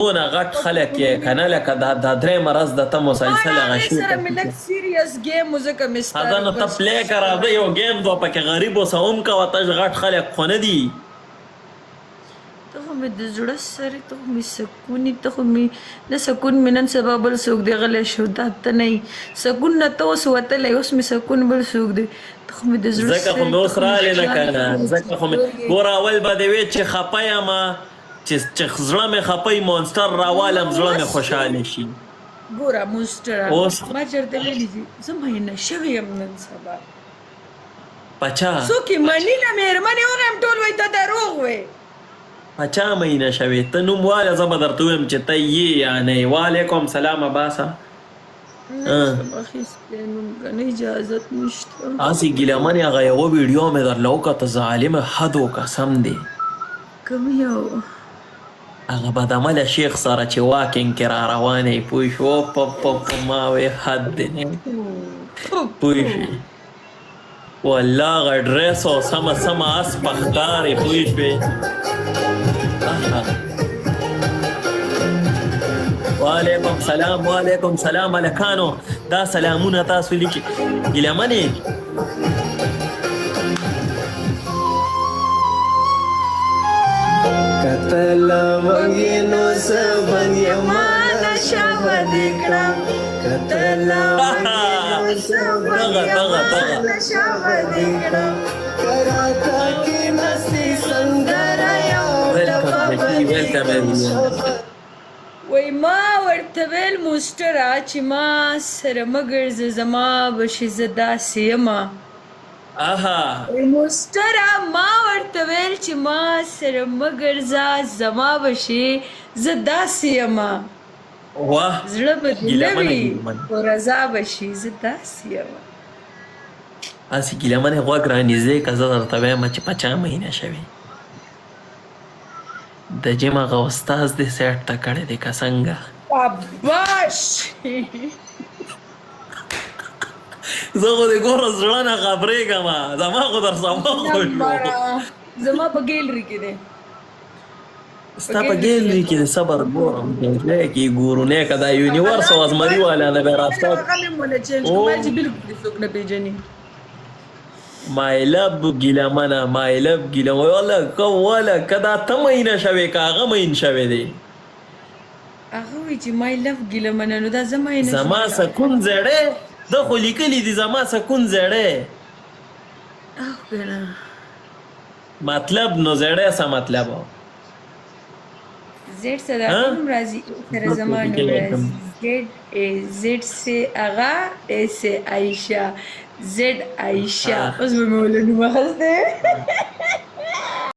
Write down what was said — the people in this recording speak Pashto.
دونه غټ خلک یې کنه لکه دا دا درې مرز د ته ما مسلسل نه هغه هغې شی سره مې لږ سیریس ګیم و ځکه مې ستا ښځه نو ته ریکویسټ پلی که راځه یو ګیم دوه پکې غریب اوسه هم کوه تش غټ خلک خو نه دي. ته خو مې د زړه سر یې، ته خو مې سکون یې، ته خو مې نه سکون مې نن سبا بل څوک دی غلی شو دا ته نه یې سکون نه ته اوس وتلی اوس مې سکون بل څوک دی ته خو مې د زړه ځکه سر خو یې مې ته اوس خو مې رالې نه جان کنه یې ته خو مې ځکه خو مې څلور یې. ګوره اول به دې وې چې خپه یم چې چې زړه مې خپه وي مونسټر راوالم نو زړه مې اوس خوشحاله شي ګوره مونسټره اوس ما چېرته ویلي چې زه مینه شوې یم نن سبا په چا څوک یې مني نه مېرمنې وغیم ټول وایي ته دروغ وایې. په چا مینه شوې ته نوم واله زه به درته ووایم چې ته یې یا نه یې وعلیکم سلام عباسه. نه شم اخیستی نوم کنه اجازت نشته. هسې ګیله منې هغه یوه ویډیو مې درله وکته ظالمه حد وکه سم دی. کوم یو؟ هغه بدعمله شیخ سره چې واکینګ کې را روان یې پوه شو په ما وې حد دی نه پوه شوې. والله غ ډریس او سمه سمه اس پخکارې پوه شوې. وعلیکم سلام وعلیکم سلام الکانو دا سلامونه تاسو لیکي ګیله منې. کتل وګي نو سبن یمانه شابه دې کړم کتل وګي نو سبن دغه دغه دغه یمانه شابه دې کړم کراته کې نسی سندره یو ویلکم ټپه ذکی به دې ویلکم کړم ایوریون. شابه وای ما ورته ویل موسټره چې ما سره مه ګرځه زما به شې زه داسې یمه. اها. وای موسټره ما ورته ویل چې ما سره مه ګرځه زما به شې زه داسې یمه. واه زړه به دې نه ګیله منه وي ګیله منه. خو رضا به شې زه داسې یمه. هسې ګیله منې غوږ رانږدې که زه درته وایم چې په چا مینه شوې. د جیم هغه استاد دې سیټ ته کړی دی که څنګه؟ شاباش. زه خو دې ګوره زړه نه خبرېږم زما خو در سره وخت وشو. زما په ګیلري کې دی. ستا په ګیلري کې دی صبر ګورم ګیلري کې ګورو نه که دا یونیورس او ازمري والا نه به راستا. هغه مې مونږ چینج کوم چې بالکل څوک نه پیژني. مای لب ګیله منه مای لب ګیله ولا که ولا که دا ته مینه شوې که هغه مین شوی دی. هغه وایي چې مای لف ګیله منه نو دا زه مینه شوم. زما سکون زړی ده خو لیکلی دي زما سکون زړی. او کنه. مطلب نو زړی څه مطلب. زیډ سره هغه نوم راځي ای سره زما نوم راځي زیډ ای زیډ سه هغه ای سه عایشه زیډ عایشه اوس به مې وله نوم اخیستی.